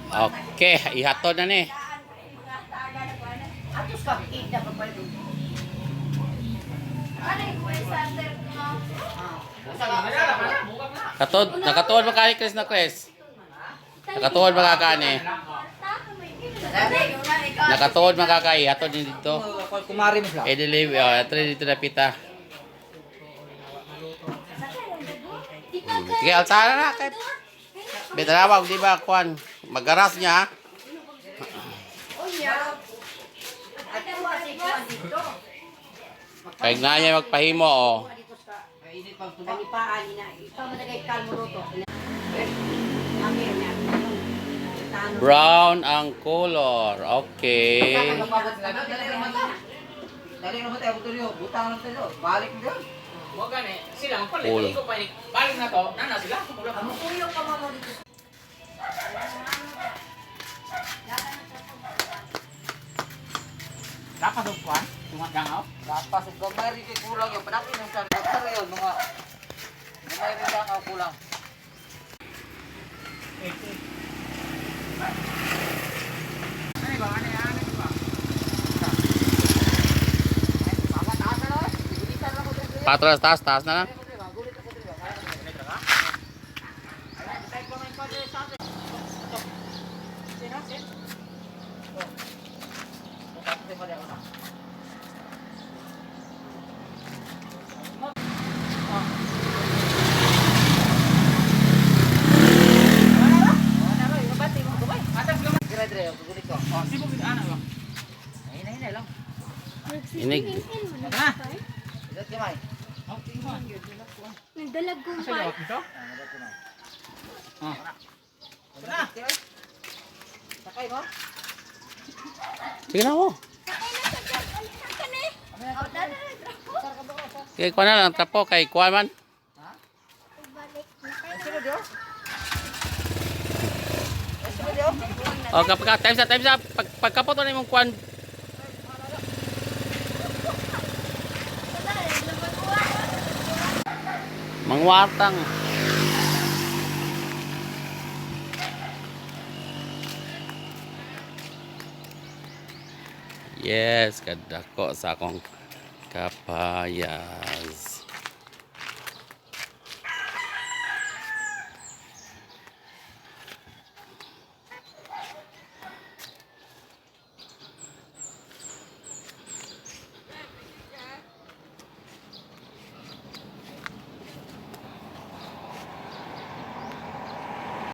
Okay, ihatod na ni. Atos ka kita pa pala. Katod, nakatuod ba kani, Chris na Chris? Nakatuod ba ka kani? Nakatuod man ka kay hatod ni dito. Kumari mo sila. Eh deliver, oh, hatod dito na pita. Sige, alsara na kay. Betarawa, di ba kuan? Magaras niya, ha? Kay na niya magpahimo oh. Mainit pang tuba. Kanipaan na. Ikaw man nagay kalmo roto. Brown ang color. Okay. Dali naman tayo. Dali naman tayo. Buto niyo. Butang lang tayo. Balik mo yun. Mo gani, sila ang palit, Ulo. ikaw pa ni balik na to, nana sila. Wala ka. Dapat og kuan, tunga dangaw. Lapas. Gamay rin kay kulang yun. Panakin yung sa Sara yun. Mga. Gamay rin lang ang kulang. Ano ba? Ano ano ba? Patras taas taas na lang. Oh, sibo gid ana ba? Hinay-hinay lang. Inig. Isat gamay. Oh, tingnan. Nagdalag ko Sa lawak dito? Na. Sakay mo. Sige na mo. Sige, kuha na lang. Trapo kay kuha man. O, kapag times up, times up. Pagkapot na imong kuan. Mangwatang. Yes, kadako sa akong kapayas.